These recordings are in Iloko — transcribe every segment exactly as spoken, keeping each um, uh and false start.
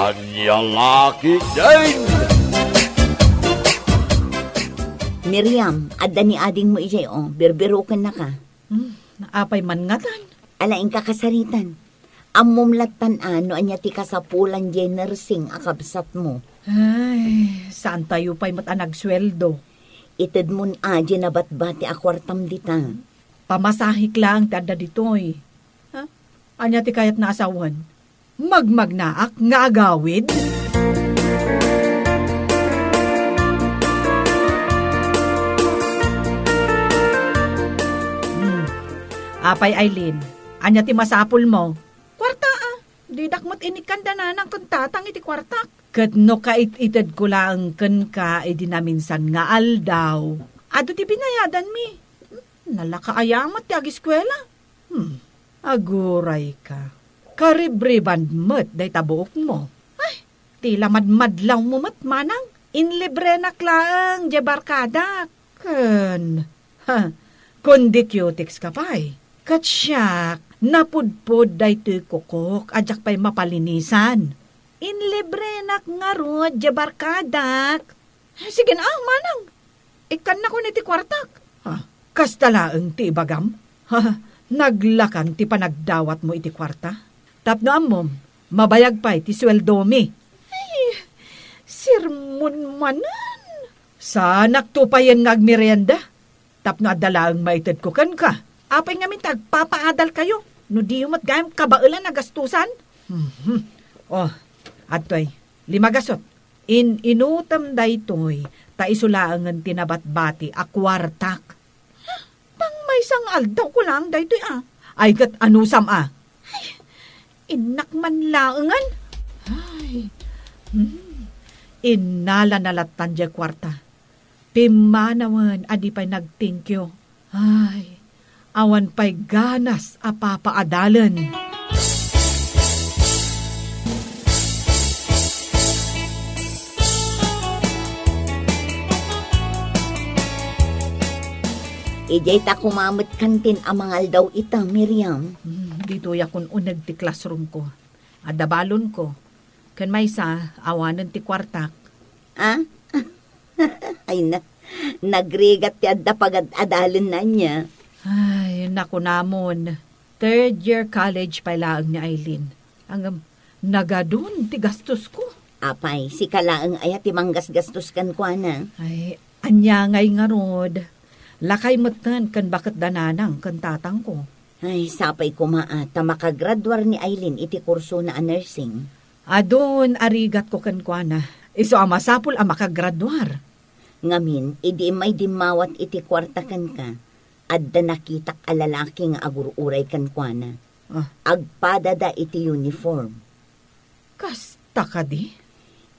Ania la ketdin? Miriam, adda ni adingmo idiay, o, birbirokennaka. Hmm, apay man ngatan? Ala, inka kasaritan. Ammom lattan a no ania ti kasapulan diay nursing a kabsatmo. Ay, saantayo pay met a nagsueldo. Itedmon a diay nabatbati a kuartam dita. Pamasahek laeng ti adda ditoy. Ha? Ania ti kayatna a sawen? Magmagnaak nga agawid? Hmm. Apay, Aileen, ania ti masapulmo? Kuarta, a. Didak met inikkan da nanang ken tatang iti kuartak. Ket no kait-itedko laeng kenka idi naminsan nga aldaw, adu ti binayadanmi. Nalaka aya met ti agiskuela? Hmm, agurayka. Karibriban met dayta buokmo. Ay, ti la madmadlawmo met, manang. Inlibrenak laeng diay barkadak. Ken, ha, kundi cutex ka pay. Ket siak, napudpod daytoy kukok a diak pay mapalinisan. Inlibrenak ngarud diay barkadak. Sige na, manang. Ikkannakon iti kuartak. Ha? Kasta laeng ti ibagam? Ha? Naglakan ti panagdawatmo iti kuarta? Tapno ammom, mabayag pay ti sueldomi. Ay, sermon manen. Saanak tupayen nga agmerienda? Tapno adda laeng maitedko kenka. Apay ngamin ti agpapaadalkayo no diyo met gayam kabaelan a gastusan? Mhm. Oh, adtoy, lima gasut. In-inutem daytoy, ta isu laengen ti nabatbati a kuartak. Pangmaysa nga aldawko laeng daytoy a. Ay, ket anusam a? Ay, innak man laengen. Ay, hmm. Innalana lattan diay kuarta. Pimmanawen a di pay nag-thank you. Ay, awan pay ganas a papaadalen. Idiay ta kumamet kantin a mangaldaw ita, Miriam. Hmm, ditoy a kun-uneg ti classroom ko. Adda balonko. Ken maysa, awanen ti kuartak. Ah? Ay na, nagrigat ti adda pagad-adalenna ania. Ay, nakunamon. Third year college pay laeng ni Aileen. Ngem, nagadun ti gastusko. Apay, sika laeng aya ti manggasgastos kenkuana? Ay, ania ngay ngarud? Lakay metten ken baketda nanang ken tatangko. Ay, sapay koma a ta makagraduar ni Aileen iti kursona a nursing. Adun a rigatko kenkuana. Isu a masapul a makagraduar. Ngamin, idi immay dimmawat iti kuarta kenka, adda nakitak a lalaki nga agur-uray kenkuana. Ah. Agpadada iti uniform. Kasta kadi?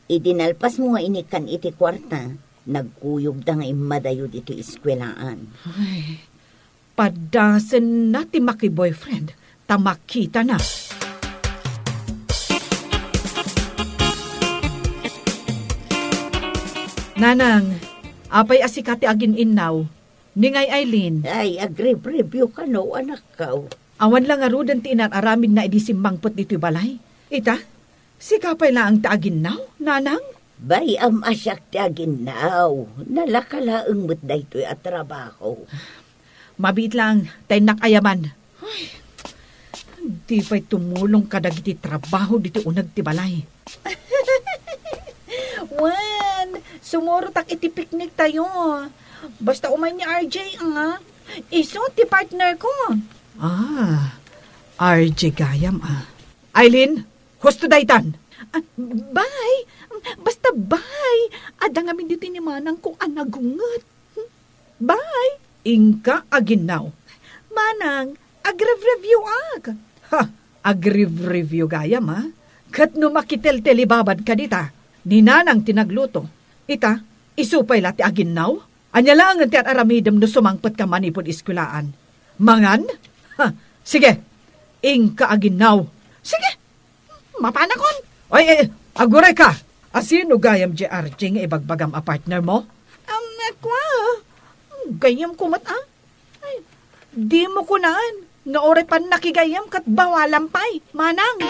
Idi nalpasmo nga inikkan iti kuarta, nagkuyogda nga immadayo ditoy eskuelaan. Ay, padasenna ti maki-boyfriend ta makitana. Nanang, apay a sika ti agin-innaw? Ni ngay Aileen? Ay, agrib-review kano, anakko. Awan la ngaruden ti inar-aramidna idi simmangpet ditoy balay. Ita, sika pay laeng ti aginnaw, nanang? Bay-am a siak ti aginnaw. Nalaka laeng met daytoy a trabaho. Mabiit laeng, ta innak ayaman. Ay, di pay tumulong kadagiti trabaho ditoy uneg ti balay. Wen, sumurotak iti picnic tayo. Basta umay ni R J, ah. Isu ti partner ko. Ah, R J gayam, ah. Aileen, husto daytan. Ah, bay, basta bay. Adda ngamin ditoy ni manangko a nagunget. Bay, inka aginnaw. Manang, agrevrevyuak. Ha, agrevrevyuak gayam, a? Ket no makiteltelibabadka dita, ni nanang ti nagluto. Ita, isu pay la ti aginnaw? Ania laengen ti ar-aramidem no sumangpetka manipud eskuelaan? Mangan? Ha, sige, inka aginnaw. Sige, mapanakon. Ay, ay, agurayka. Asino gayam diay R J nga ibagbagam a partner mo? Um, kua, gayam ko met, a? Ay, dimo kunaan nga uray pannakigayam ket bawalam pay, manang.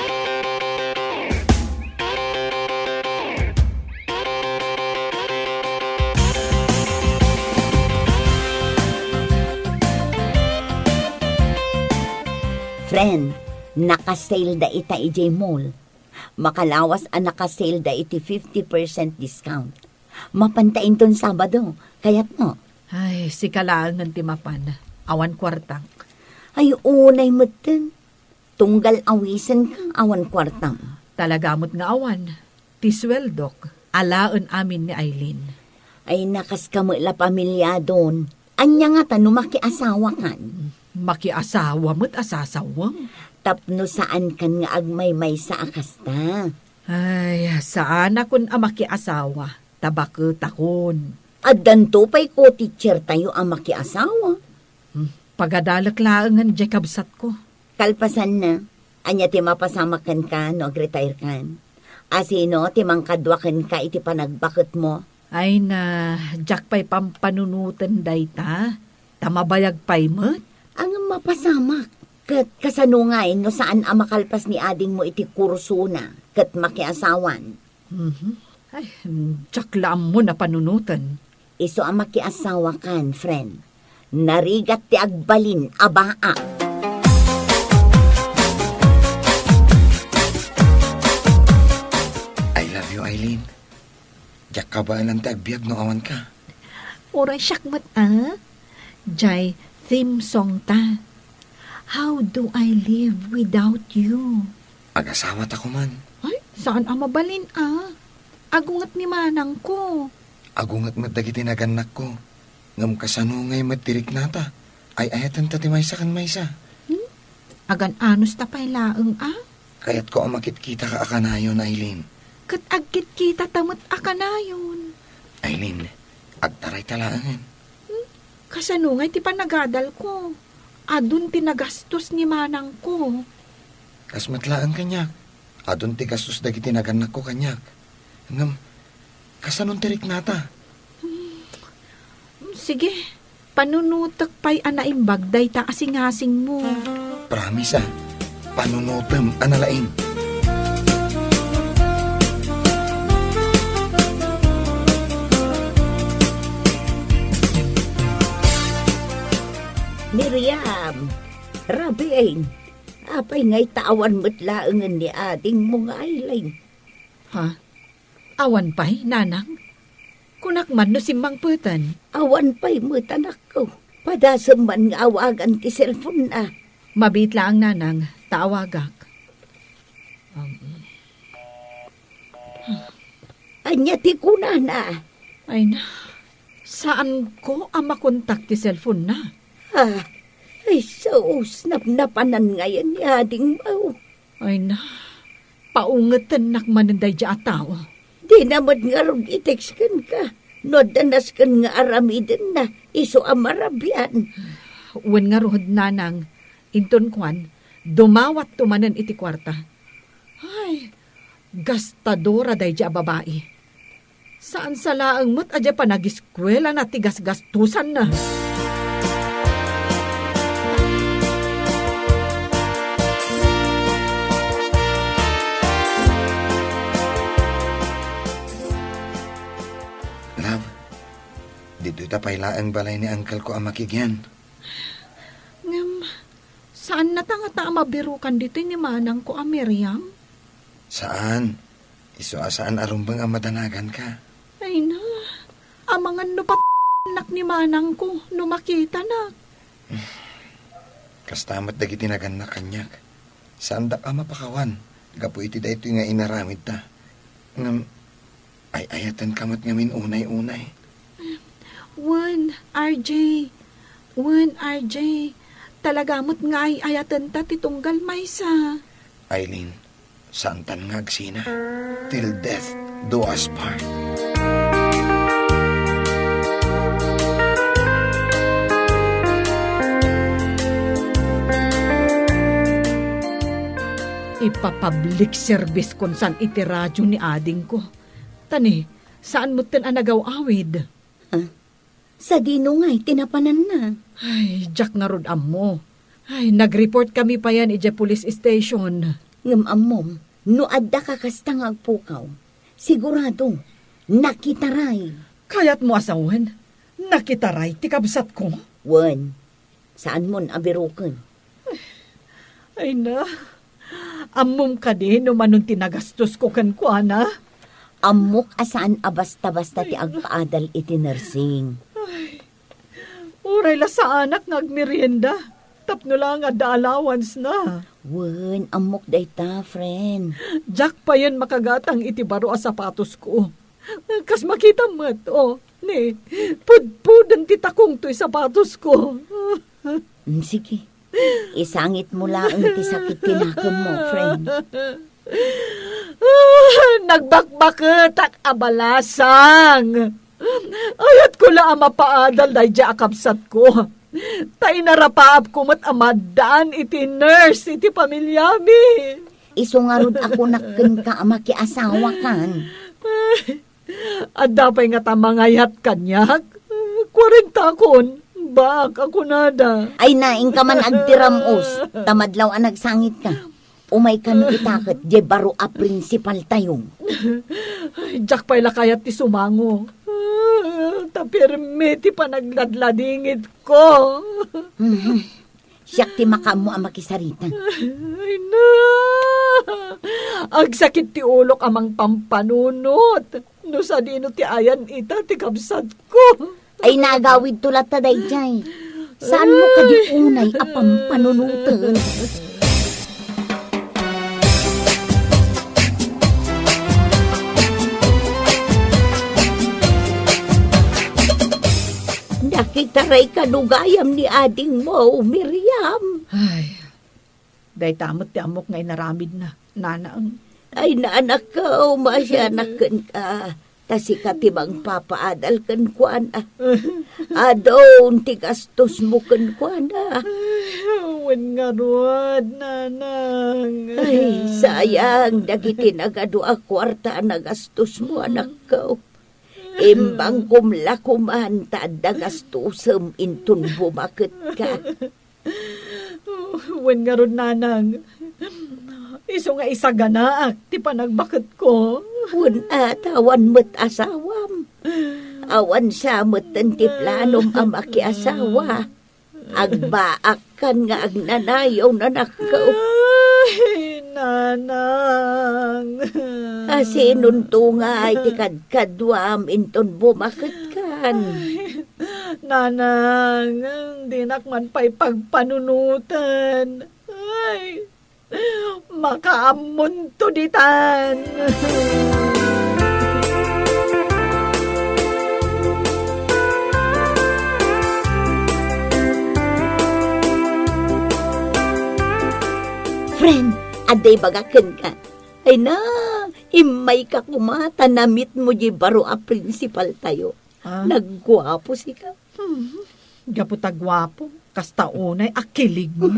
N, naka-sale da ita idiay mall. Makalawas a naka-sale da iti fifty percent discount. Mapanta inton Sabado, kayatmo? Ay, sika laengen ti mapan. Awan kuartak. Ay, unay metten. Tunggal awisenka, awan kuartam. Talaga met nga awan. Ti sueldok, alaen amin ni Aileen. Ay, nakaska met la pamilyadon. Ania ngata no makiasawakan? Makiasawa met a sasawem. Tapno saankan nga agmaymaysa a kasta. Ay, saanakon a makiasawa, ta baketakon. Addanto pay ko teacher tayo a makiasawa. Hmm, pagadalek laengen diay kabsatko. Kalpasanna, ania ti mapasamak kenka no agretirkan? Asino ti mangkadua kenka iti panagbaketmo? Ay na, diak pay pampanunoten dayta, ta mabayag pay met. Ngem mapasamak, ket kasano ngay no saan a makalpas ni adingmo iti kursona ket makiasawan? Mhm. Ay, diak la ammo a panunoten. Isu a makiasawakan, friend. Narigat ti agbalin a baak. I love you, Aileen. Diak kabaelan ti agbiag no awanka. Uray siak met a. Jay theme song ta. How do I live without you? Agasawata koman. Ay, saan a mabalin a. Agunget ni manangko. Agunget met dagiti nagannakko. Ngem kasano ngay met ti riknata? Ay-ayatenta ti maysa ken maysa. Hmm? Agan-anos ta pay laeng a? Kayatko a makitkitaka a kanayon, Aileen. Ket agkitkitata met a kanayon. Aileen, agtarayta laengen. Hmm? Kasano ngay ti panagadalko? Adun ti nagastos ni manangko. Kas met laeng kaniak. Adun ti gastos dagiti nagannakko kaniak. Ngem, kasano ti riknata? Sige, panunotek pay a naimbag dayta a singasingmo. Promise, a. Panunotem a nalaing. Miriam, Rabin, apay ngay ta awan met laengen ni adingmo nga Aileen? Ha? Awan pay, nanang? Kunak man no simmangpeten. Awan pay met, anakko. Padasem man nga awagan ti cellphone-na. Mabiit laeng, nanang, ta awagak. Um, Ania ti kunana? Ay na, saanko a makontak ti cellphone-na. Ah, ay sus, napnapanan ngay ni adingmo. Ay na, paungetennak manen daydiay a tao. Dina met ngarud i-text kenka no adda nasken nga aramidenna isu a marabian. Wen ngarud, nanang, inton kuan, dumawatto manen iti kuarta. Ay, gastadora daydiay a babai. Saan sa laeng met a diay panagiskuelana ti gasgastosanna. Love, ditoy ta pay laeng balay ni uncle ko a makigian. Ngem, saannata ngata a mabirukan ditoy ni manangko a Miriam? Saan. Isu a saan a rumbeng a madanaganka. Ay na, amangan no pat-, nak ni manangko no makitanak. Kasta met dagiti nagannak kaniak. Saandak a mapakawan gapu iti daytoy nga inaramidta. Ngem, ay-ayatenka met ngamin unay-unay. Wen, R J. Wen, R J. Talaga met nga ay-ayatenta ti tunggal maysa. Aileen, saantan nga agsina. Till death do us part. Ipapublic service kon san iti radyo ni adingko. Ta ni, saan metten a nagaw-awid. Ah, sadino ngay ti napananna? Ay, diak ngarud ammo. Ay, nag-report kami payen idiay police station. Ngem ammom, no adda kakasta nga agpukaw, sigurado, nakitaray. Kayatmo a sawen, nakitaray ti kabsatko? Wen, saanmon a biroken. Ay na, ammom kadi no manon ti nagastosko kenkuana? Ammok a saan a basta-basta ti agpaadal iti nursing. Ay, uray la saanak nga agmerienda, tapno la nga adda allowance na. Wen, ammok dayta, friend. Diak payen makagatang iti baro a sapatosko. Kas makitam met, oh, ni, pudpuden ti takong toy sapatosko. Mm, sige. Isangitmo laeng ti sakit ti nakemmo, friend. Ah, nagbakbaketak a balasang. Ayatko la a mapaadal daydiay a kabsatko. Ta inarapaapko met a maddaan iti nurse iti pamiliami. Isu ngarud a kunak kenka a makiasawakan. Ay, adda pay ngata mangayat kaniak? Kuarentakon, baak a kunada. Ay, nainka man agtiram-os, ta madlaw a nagsangitka. Umayka no ita ket diay baro a prinsipaltayo. Ay, diak pay la kayat ti sumango. Ta pirmi ti panagladladingitko. Mhm. Siak ti makaammo a makisarita. Ay, na! Agsakit ti ulok a mangpampanunot. No sadino ti ayan ita ti kabsatko. Ay, nagawidto latta daydiay. Saanmo kadi unay a pampanunoten? Nakitaray kano gayam ni adingmo, Miriam? Ay, dayta met ti ammok nga inaramidna, nanang. Ay, nanakko, maasianak kenka. Ta sika ti mangpapaadal kenkuana. Adun ti gastosmo kenkuana. Ay, wen ngarud, nanang. Ay, sayang dagiti nagadu a kuarta a nagastosmo, anakko. Imbangkom la koman ta adda gastosem inton bumaketka. Wen ngarud, nanang, isu nga isaganaak ti panagbaketko. Wen a, ta awan met asawam. Awan sa metten ti planom a makiasawa. Agbaakkan nga agnanayon, anakko. Ay, nanang. Asinonto ngay ti kadkaduam inton bumaketkan? Ay, nanang, dinak man pay pagpanunoten. Ay, makaammonto ditan. Friend, adda ibagak kenka. Ay na, immayka koma ta namitmo di baro a prinsipaltayo. Ah? Nagguapo sika. Hmm. Gapu ta guapo, kasta unay a kiligmo.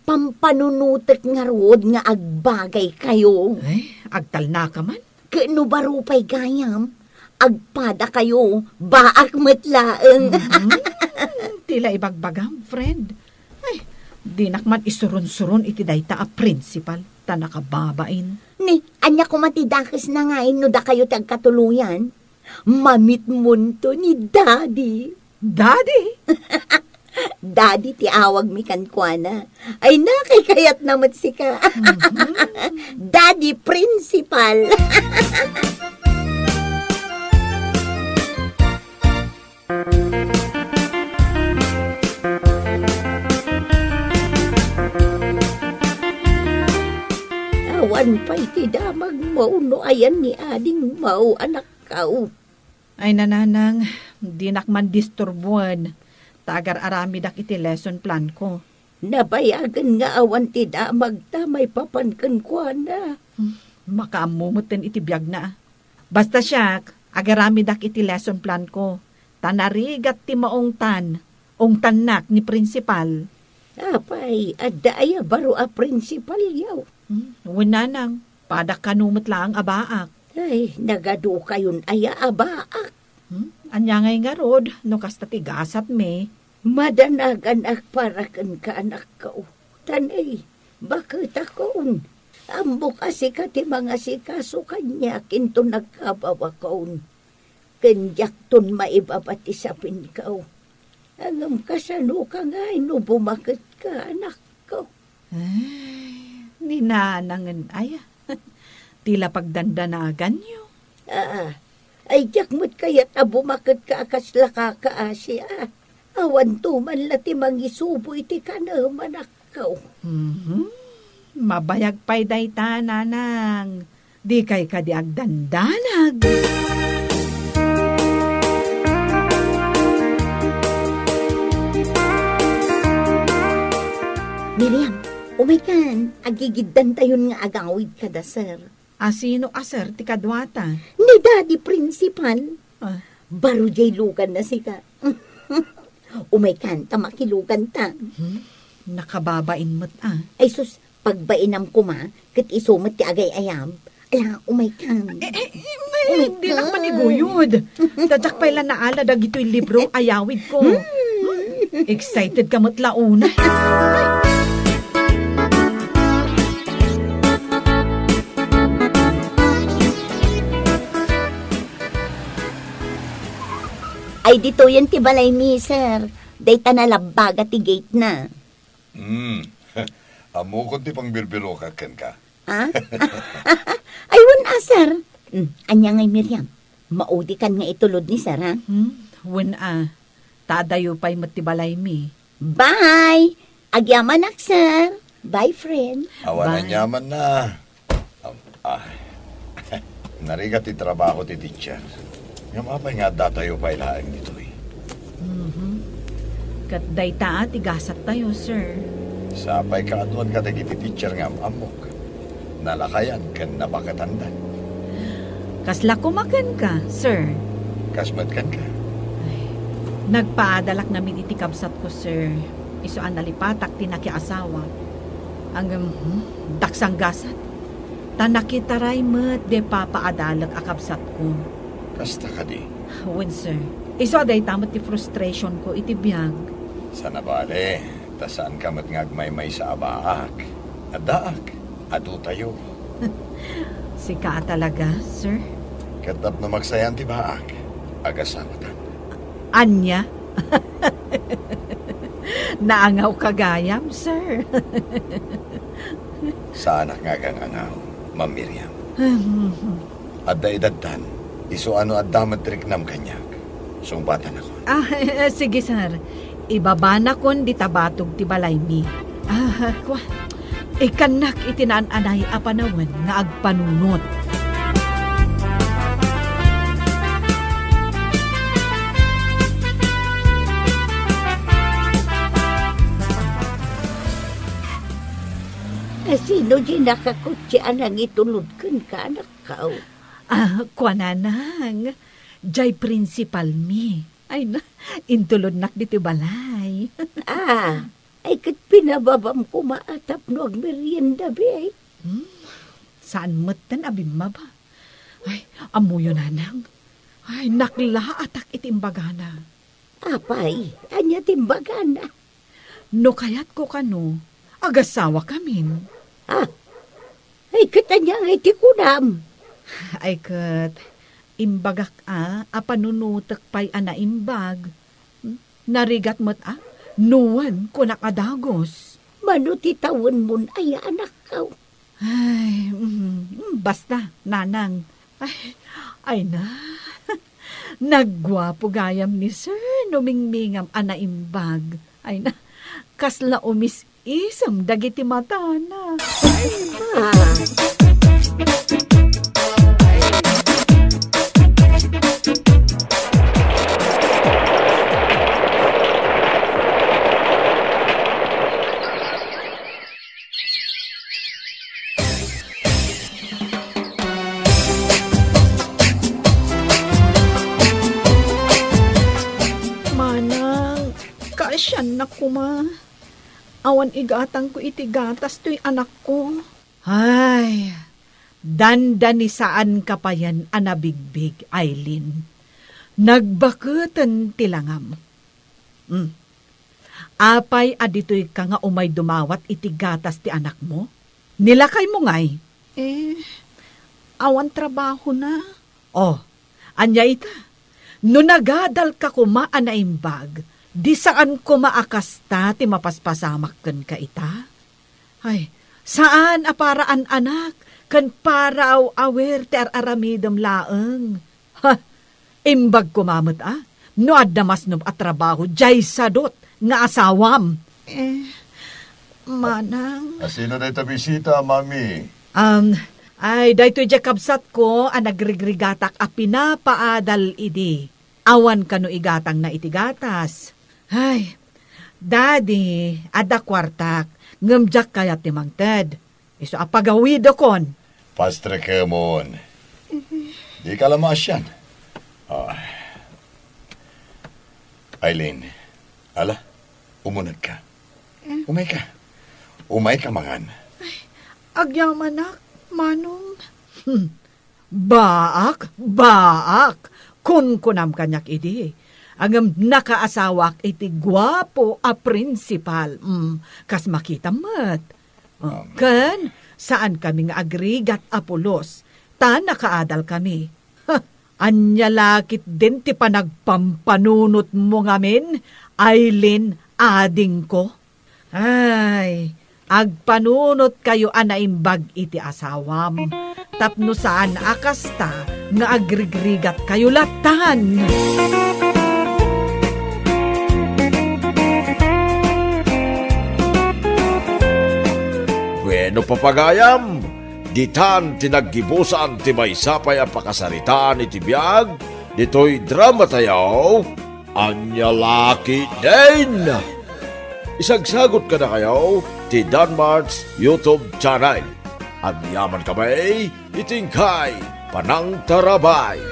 Pampanunotek ngarud nga agbagaykayo. Ay, agtalnaka man. Ket no baro pay gayam, agpadakayo, baak met laeng. Mhm. Ti la ibagbagam, friend. Ay, dinak man isurunsurun iti dayta a prinsipal, ta nakababain. Ni, ania koma ti dakesna nga inno dakayo ti agkatuloyan? Mamitmonto ni Daddy. Daddy? Daddy ti awagmi kenkuana. Ay, nakay kayatna met sika. Mhm. Daddy Principal. Awan pay ti damagmo no ayan ni adingmo, anakko. Ay, nanang, dinak man disturbuen, ta agar-aramidak iti lesson plan ko. Nabayagen nga awan ti damagta maipapan kenkuana. Hmm, makaammo metten iti biagna. Basta siak, agaramidak iti lesson plan ko. Ta narigat ti maungtan, ungtannak ni principal. Apay, adda aya baro a principalyo? Hmm, wen nanang, padak kano met laeng a baak. Ay, nagadukayon aya a baak? Hmm? Ania ngay ngarud, no kasta ti gasatmi? Madanaganak para kenka, anakko. Tan, ay, baketakon. Ammok a sika ti mangasikaso kaniak inton nagkabawakon. Ken diakton maibaba ti sapinko. Ngem kasanoka ngay no bumaketka, anakko? Ay, ni nanangen aya. Ti la pagdandanaganyo. Aa, ay diak met kayat a bumaket ka a kasla kakaasi a. Awanto man la ti mangisubo iti kanem, anakko. Mhm. Mabayag pay dayta, nanang. Dikay kadi agdandanag. Miriam, umaykan, agigiddantayon nga agawid kada sir. A sino a sir ti kaduata? Ni Daddy Principal. Ah. Baro jay luganna sika. Umaykan ta makiluganta. Hmm? Nakababain met a. Ay sus, pagbainam koma, ket isu met ti agay-ayam. Ala, umaykan. Eh, eh, eh, eh, dinak paniguyod. Dadiak pay la naala dagitoy libro, ayawid ko. Hmm? Excited ka met la unay. Ay, ditoyen ti balaymi, sir. Dayta nalabbaga ti gate na. Hmm. Ammokon ti pangbirbirokak kenka. Ha? Ay, wen a, sir. Hmm, ania ngay, Miriam? Maudikan nga itulod ni sir, ha? Hmm, wen a. Ta adayo pay met ti balaymi. Bye! Agyamanak, sir. Bye, friend. Awan Bye. Aniamanna. Am-, ah. Narigat ti trabaho ti teacher. Ngem apay nga addatayo pay laeng ditoy? Mhm. Ket dayta a ti gasattayo, sir. Sapay kaaduan kadagiti teacher nga am-ammok. Nalakayan ken nabaketandan. Kasla koma kenka, sir? Kas met kenka? Ay, nagpaadalak ngamin iti kabsatko, sir. Isu a nalipatak ti nakiasawa. Ngem, hmm, daksang gasat. Ta nakitaray met di papaadalek a kabsatko. Kasta kadi? Wen, sir. Isu a dayta met ti frustration ko iti biag. Saan a bale, ta saanka met nga agmaymaysa a baak. Addaak. Adutayo. Sika a talaga, sir? Ket tapno magsayaan ti baak, agasawatan. Ania? Naangawka gayam, sir. Saanak nga agangangaw, Ma'am Miriam. Adda edadtan, isu a no adda met ti riknam kaniak, sungbatanakon. Ah, sige, sir. Ibabanakon dita batog ti balaymi. Ah, kua, ikkannak iti naan-anay a panawen nga agpanunot. A sino diay nakakutsi a nangitulod kenka, anakko? Ah, kua, nanang, jay prinsipalmi. Ay na, intulodnak ditoy balay. Ah, ay ket pinababam koma a tapno agmerienda, be. Hmm, saan metten a bimmaba. Ay, ammoyo, nanang. Ay, naklaatak iti imbagana. Apay, ania ti imbagana? No kayatko kano, agasawakamin. Ah, ay ket ania ngay ti kunam? Ay ket, imbagak a, a panunotek pay a naimbag. Hmm? Narigat met a, no wen kunak a dagus. Mano ti tawenmon aya, anakko? Ay, mm, mm, basta, nanang. Ay, ay na. Nagguapo gayam ni Sir no mingmingam a naimbag. Ay na, kasla umis-isem dagiti matana. Ay, ma. Manang, kaasiannak koma. Awan igatangko iti gatas toy anakko. Ay, dandani saanka payen a nabigbig, Aileen. Nagbaketen ti langam. Hmm. Apay a ditoyka nga umay dumawat iti gatas ti anakmo? Ni lakaymo ngay? Eh, awan trabahona. Oh, ania ita? No nagadalka koma a naimbag, di saan koma a kasta ti mapaspasamak kenka ita? Ay, saan a para an-anak ken para aw-awer ti ar-aramidem laeng. Ha, imbag koma met a, no adda masnop a trabaho diay sadut nga asawam. Eh, manang. A sino dayta bisita, Mami? Um, ay, daytoy diay kabsatko a nagrigrigatak a pinapaadal idi. Awan kano igatangna iti gatas. Ay, Daddy, adda kuartak, ngem diak kayat ti mangted. Isu a pagawidekon. Pastrekemon. Dika la maasian. Ah. Aileen, ala, umunegka. Umayka. Umayka mangan. Agyamanak, Manong. Hmm. Baak, baak. Kunkunam kaniak idi. Ngem nakaasawak iti guapo a prinsipal. Mm, kas makitam met. Oh, Um. Ken, saan kami nga agrigat a pulos. Ta nakaadal kami. Ha, ania la ketdin ti panagpampanunotmo ngamin, Aileen, adingko? Ay, agpanunotkayo a naimbag iti asawam, tapno saan a kasta nga agrigrigatkayo lattan. Bueno, papagayam, ditan ti naggibusan ti maysa pay a pakasaritaan iti biag ditoy dramatayo. Ania la ketdin? Isagsagot kadakayo ti Danmart's YouTube channel. Agyaman kami iti inkay panangtarabay.